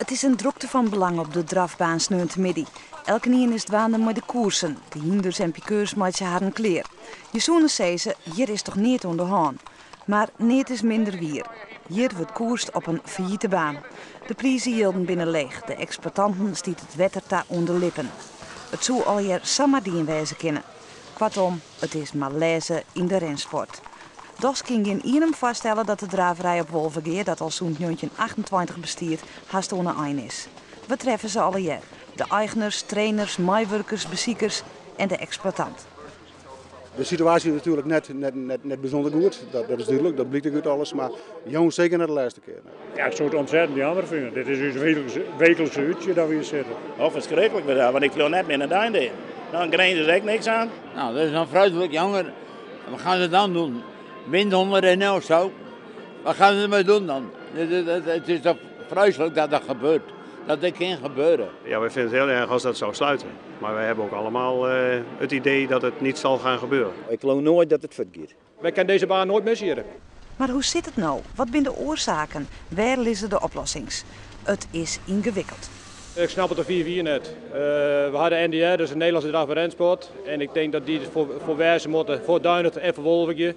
It is in drokte fan belang op de drafbaan sneontemiddei. Elkenien is dwaande mei de koersen. De hynders en pikeurs meitsje harren klear. Je soene sizze, hjir is toch neat oan de hân. Mar neat is minder wier. Hjir wurdt koerst op in fallite baan. De prizejilden binne leech, de eksploitanten stiet it wetter ta oan de lippen. It soe allegear samar dien wêze kinne. Koartom, it is malêze yn de rensport. Dochs kin gjin ien him foarstelle dat de draverij op Wolvegea, dat al sûnt 1928 bestiet, hast oan 'e ein is. We treffe se allegear, de eigners, trainers, meiwurkers, besikers en de eksploitant. De situaasje is natuerlik net, net, net, net bysûnder goed, dat, dat is dúdlik, dat blykt ek út alles, mar jong seker net de lêste kear. Ja, ik soe it ontzettend jammer fine. Dit is ús wekelijkse útsje dat we hjir sitte. Oh, ferskriklik, want ik fleau net mear nei Duindicht. Dan Grins is ek niks oan. Nou, dat is dan vreselijk jammer. Wat gaan ze dan doen? Windhonden rennen of zo? Wat gaan ze ermee doen dan? Het is toch vreselijk dat dat gebeurt. Dat dit kan gebeuren. Ja, wij vinden het heel erg als dat zou sluiten. Maar wij hebben ook allemaal het idee dat het niet zal gaan gebeuren. Ik geloof nooit dat it fuortgiet. Wij kennen deze baan nooit missen hier. Mar hoe sit it no? Wat binne de oarsaken? Wêr lizze de oplossings? It is yngewikkeld. Ik snap it al 4 jier net. We ha de NDR, dus de Nederlandse Draf- en Rensport. En ik tink dat dy der foar wêze moatte, foar Duindigt en foar Wolvegea.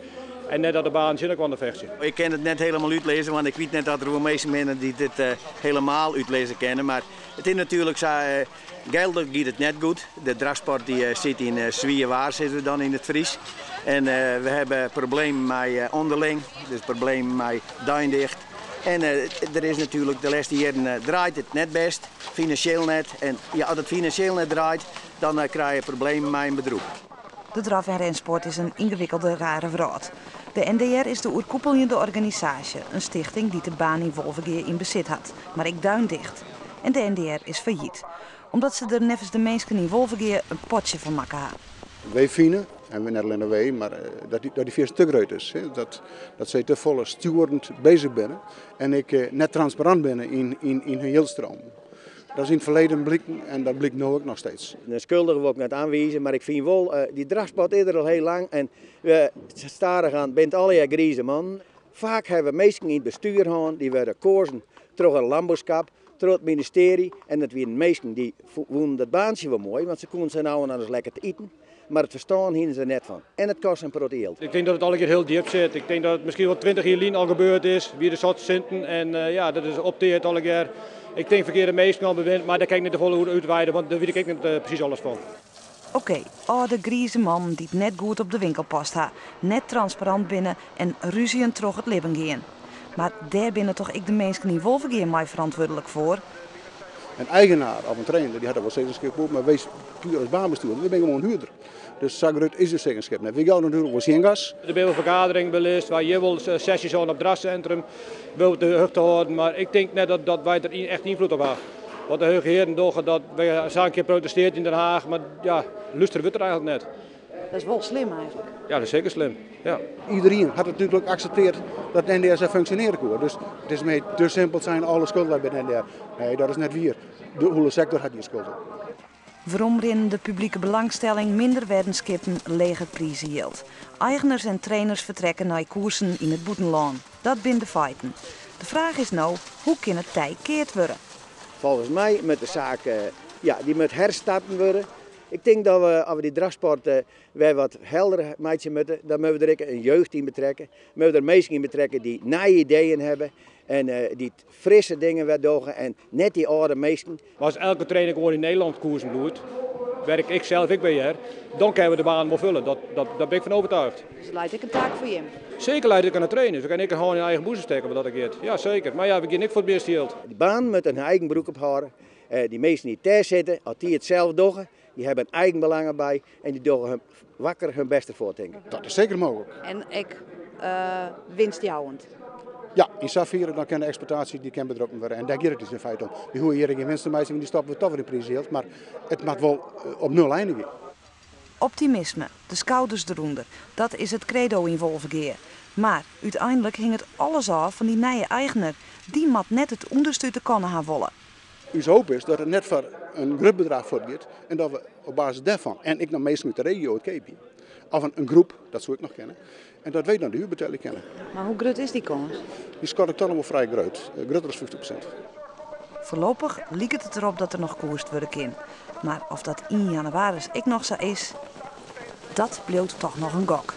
En net dat de baan tsjin elkoar fechtsje. Ik kin it net hielendal útlizze, want ik wit net dat der wol minsken binne dy't it hielendal útlizze kinne. Mar it is natuerlik sa, geldlik giet it net goed. De drafsport dy sit yn swier waar, sizze we dan yn it Frysk. En we hawwe problemen mei ûnderling, dus problemen mei Duindigt. En der is natuerlik de lêste jierren draait it net bêst, finansjeel net. En ja, as it finansjeel net draait, dan krije je problemen mei in bedriuw. De draf- en rensport is in yngewikkelde, rare wrâld. De NDR is de oerkoepeljende organisaasje, in stichting dy't de baan yn Wolvegea yn besit hat, mar ek Duindigt. En de NDR is fallyt, omdat se der neffens de minsken yn Wolvegea in potsje fan makke ha. Wy fine, en we net allinne wy, mar dat dy feest te grut is. Hè? Dat sy te folle stjoerend beuzich binne en ek net transparant binne yn hun jildstroom. Dat is yn it ferleden bliken en dat blykt no ek noch steeds. De skuldige wol ik net oanwize, mar ik fyn wol, dy drafsport is der al hiel lang en we stadichoan binne it allegear grize mannen. Faak hawwe we minsken yn it bestjoer hân, dy wurde keazen troch in lânbouskip, troch it ministearje. En dat wiene minsken dy fûnen dat baantsje wol moai, want se koene sa no en dan ris lekker te iten. Mar it ferstân hiene se der net fan. En it koste in protte jild. Ik tink dat it allegear hiel djip sit. Ik tink dat it miskien wol 20 jier lyn al gebeurd is, wie de soad sinten en ja, dat is opteard allegear. Ik tink ferkearde minsken al bewind, mar dêr kin ik net te folle oer útweide, want dêr wit ik ek net presys alles fan. Oké, âlde grize mannen dy't net goed op de winkel past ha, net transparant binne en rúzjend troch it libben gean. Mar dêr binne toch ek de minsken yn Wolvegea mei ferantwurdlik foar? In eigenaar of in trainer dy hat der wol sizzenskip oer, mar wy puer as baanbestjoerder, wy binne gewoan huurder. Dus sa grut is de sizzenskip net. Wy jouwe natuerlik wol tsjingas. Der binne wol fergaderingen belist, wy hjir wol sesjes oan op it drafsintrum, wol de hichte hâlden, mar ik tink net dat wy der echt ynfloed op ha. Wat de hege hearen dogge, dat wy sa in kear protestearre yn Den Haag, mar ja, lústere wurdt der eigentlik net. Dat is wol slim eigentlik. Ja, dat is seker slim. Ja. Iderien hat natuerlik akseptearre dat de NDR sa funksjonearje koe. Dus it is my te simpel sein, alle skuld leit by de NDR. Nee, dat is net wier. De hiele sektor hat dy skuld. Weromrinnende publike belangstelling, minder weddenskippen, leger prizejild. Eigners en trainers fertrekke nei koersen yn it bûtenlân. Dat binne de feiten. De fraach is no, hoe kin it tij keard wurde? Folgens my moat de saak, ja, dy moat herstarten wurde. Ik tink dat we, as we dy drafsport wer wat helder meitsje moatte, dan moatte we der ek in jeugd yn betrekke. Moatte we der minsken yn betrekke dy't nije ideeën hawwe en dy't frisse dingen wer dogge en net dy âlde minsken. Mar as elke trainer gewoan yn Nederlân koersen bliuwt, wêr't ik sels ek by hear, dan kinne we de baan wol fulle. Dat bin ik fan oertsjûge. Dus it leit ek in taak foar jim? Seker leit it oan de trainers. We kinne ek in hân yn eigen boezem stekke wat dat giet. Ja, seker. Mar ja, we gean ek foar it measte jild. De baan moat in eigen broek ophâlde. Dy minsken dy't dêr sitte, as dy it sels dogge, dy hawwe in eigen belang by en dy dogge hun wakker hun bêste foar, tink ik. Dat is seker mooglik. En ek winstjouwend? Ja, yn safier dan kin de eksploitaasje dy kin bedroppen wurde. En dêr giet it dus yn feite om. Wy hoege hjir gjin winst te meitsjen, want dy stoppe we toch wer yn priisjild. Mar it moat wol op nul einigje. Optimisme, de skouders derûnder, dat is it kredo yn Wolvegea. Mar úteinlik hinget alles ôf fan dy nije eigner. Dy moat net it ûnderste út de kanne ha wolle. Us hoop is dat it net foar in grut bedrach fuortgiet en dat we op basis dêrfan en ek noch minsken út de regio it keapje. Of in groep, dat soe ek noch kinne. En dat wy dan de huur betelje kinne. Mar hoe grut is dy kâns? Dy skat ik toch noch wol frij grut. Grutter as 50%. Foarlopich liket it derop dat der noch koerst wurde kin. Mar oft dat yn jannewaris ek noch sa is, dat bliuwt toch noch in gok.